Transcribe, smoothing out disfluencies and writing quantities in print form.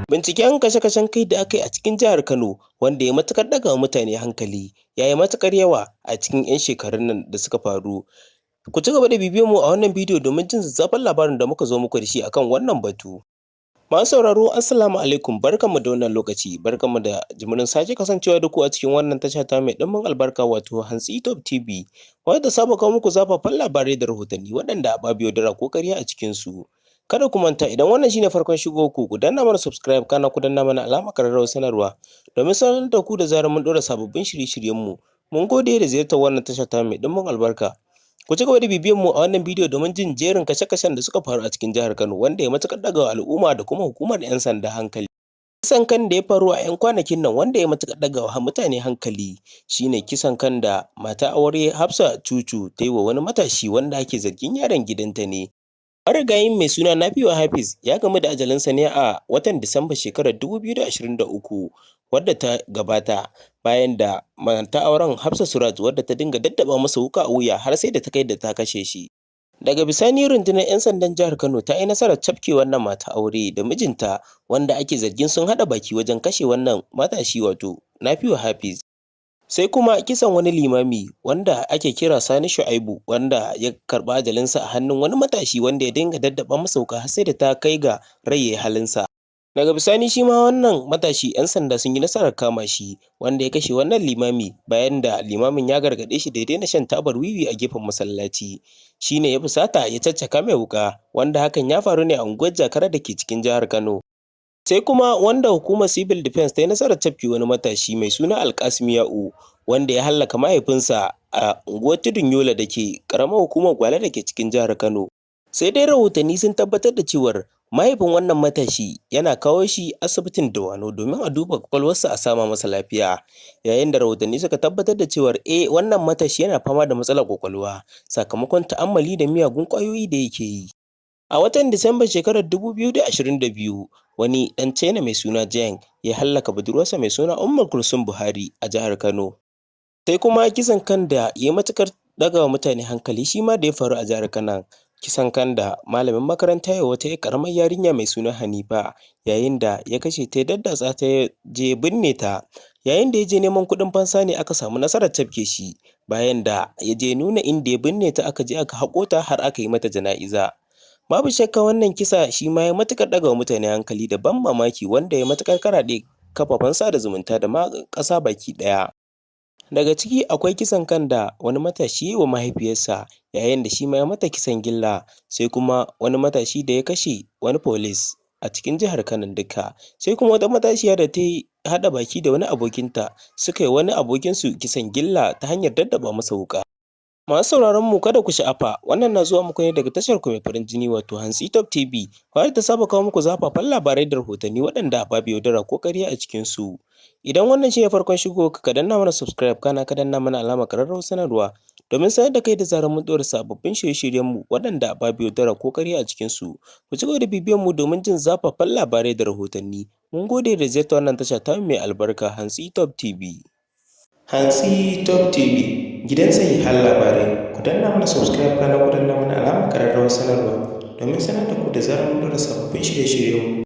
Binciken kashe-kashen kai da aka yi a cikin jihar Kano wanda ya matuƙar ɗaga wa mutane hankali ya yi matuƙar yawa a cikin 'yan shekarun nan da suka faru. Ku ci gaba da bibiyar mu a wannan bidiyo domin jin zazzafan labarin da muka zo muku da shi akan wannan batu. Masu sauraro, assalamu alaikum, barkanmu da wannan lokaci, barkanmu da jimirin sake kasancewa da ku a cikin wannan tasha ta mai ɗimbin albarka, wato Hantsi Top TV, wadda ta saba kawo muku zafafan labarai da rahotanni waɗanda babu yaudara ko ƙarya a cikinsu. Kada ku manta, idan wannan shine farkon shigowar ku, ku danna mana subscribe, kana ku danna mana alamar ƙararrawar sanarwa domin sanar da ku da zarar mun ɗora sababbin shirye-shiryenmu. Mun gode da ziyartar wannan tasha ta mai ɗimbin albarka. Ku ci gaba da bibiyar mu a wannan bidiyo domin jin jerin kashe-kashen da suka faru a cikin jihar Kano wanda ya matuƙar ɗaga wa al'umma da kuma hukumar 'yan sanda hankali. Kisan kan da ya faru a 'yan kwanakin nan wanda ya matuƙar ɗaga wa mutane hankali shine kisan kan da matar aure Hafsa Cucu ta yi wa wani matashi wanda ake zargin yaron gidanta ne. Marigayin mai suna Nafi'u Hafiz ya gamu da ajalinsa ne a watan Disamba shekarar 2023 wadda ta gabata, bayan da matar auren Hafsa Suraj wadda ta dinga daddaba masa wuƙa a wuya har sai da ta kai da ta kashe shi. Daga bisani rundunar 'yan sandan jihar Kano ta yi nasarar cafke wannan matar aure da mijinta wanda ake zargin sun haɗa baki wajen kashe wannan matashi, wato Nafi'u Hafiz. Sai kuma kisan wani limami wanda ake kira Sani Shu'aibu, wanda ya karɓi ajalinsa a hannun wani matashi wanda ya dinga daddaba masa wuƙa har sai da ta kai ga rai ya yi halinsa. Daga bisani shi ma wannan matashi 'yan sanda sun yi nasarar kama shi wanda ya kashe wannan limami, bayan da limamin ya gargaɗe shi da ya daina shan tabar wiwi a gefen masallaci. Shi ne ya fusata ya caccaka mai wuƙa, wanda hakan ya faru ne a unguwar Jakara da ke cikin jihar Kano. Sai kuma wanda hukumar Civil Defense ta yi nasarar cafke wani matashi mai suna Alƙasim Ya'u wanda ya hallaka mahaifinsa a unguwar Tudun Yola da ke ƙaramar hukumar Gwale da ke cikin jihar Kano. Sai dai rahotanni sun tabbatar da cewar mahaifin wannan matashi yana kawo shi asibitin Dawanau domin a duba kwakwalwarsa a sama masa lafiya, yayin da rahotanni suka tabbatar da cewar wannan matashi yana fama da matsalar kwakwalwa sakamakon ta'ammali da miyagun ƙwayoyi da yake yi. A watan Disambar shekarar 2022, wani ɗan China mai suna Zheng ya hallaka budurwarsa mai suna Ummu Kulsum Buhari a jihar Kano. Sai kuma kisan kan da ya yi matuƙar ɗaga wa mutane hankali shi ma da ya faru a jihar Kano, kisan kan da malamin makaranta ya yi wa wata 'yar ƙaramar yarinya mai suna Hanifa, yayin da ya kashe ta, ya daddatsa ta, ya je ya binne ta. Yayin da ya je neman kuɗin fansa ne aka samu nasarar cafke shi, bayan da ya je nuna inda ya binne ta, aka je aka haƙo ta har aka yi mata jana'iza. Babu shakka wannan kisa shi ma ya matuƙar ɗaga wa mutane hankali da ban mamaki, wanda ya matuƙar karaɗe kafafen sada zumunta da ma ƙasa baki ɗaya. Daga ciki akwai kisan kan da wani matashi ya yi wa mahaifiyarsa, yayin da shi ma ya mata kisan gilla, sai kuma wani matashi da ya kashe wani police a cikin jihar Kano duka, sai kuma wata matashiya da ta yi haɗa baki da wani abokinta suka yi wani abokinsu kisan gilla ta hanyar daddaba masa wuƙa. Masu sauraron mu, kada ku sha'afa, wannan na zuwa muku ne daga tashar ku mai farin jini, wato Hantsi Top TV, wadda ta saba kawo muku zafafan labarai da rahotanni waɗanda babu yaudara ko ƙarya a cikinsu. Idan wannan shine farkon shigowar ka, danna mana subscribe, kana ka danna mana alamar ƙararrawar sanarwa domin sanar da kai da zarar mun ɗora sababbin shirye-shiryenmu waɗanda babu yaudara ko ƙarya a cikinsu. Ku ci gaba da bibiyar mu domin jin zafafan labarai da rahotanni. Mun gode da ziyartar wannan tasha ta mai albarka, Hantsi Top TV. Hantsi Top TV, gidan sahihan labarai. Ku danna mana subscribe, kana ku danna mana alamar ƙararrawar sanarwa domin sanar da ku da zarar mun ɗora sababbin shirye-shiryenmu.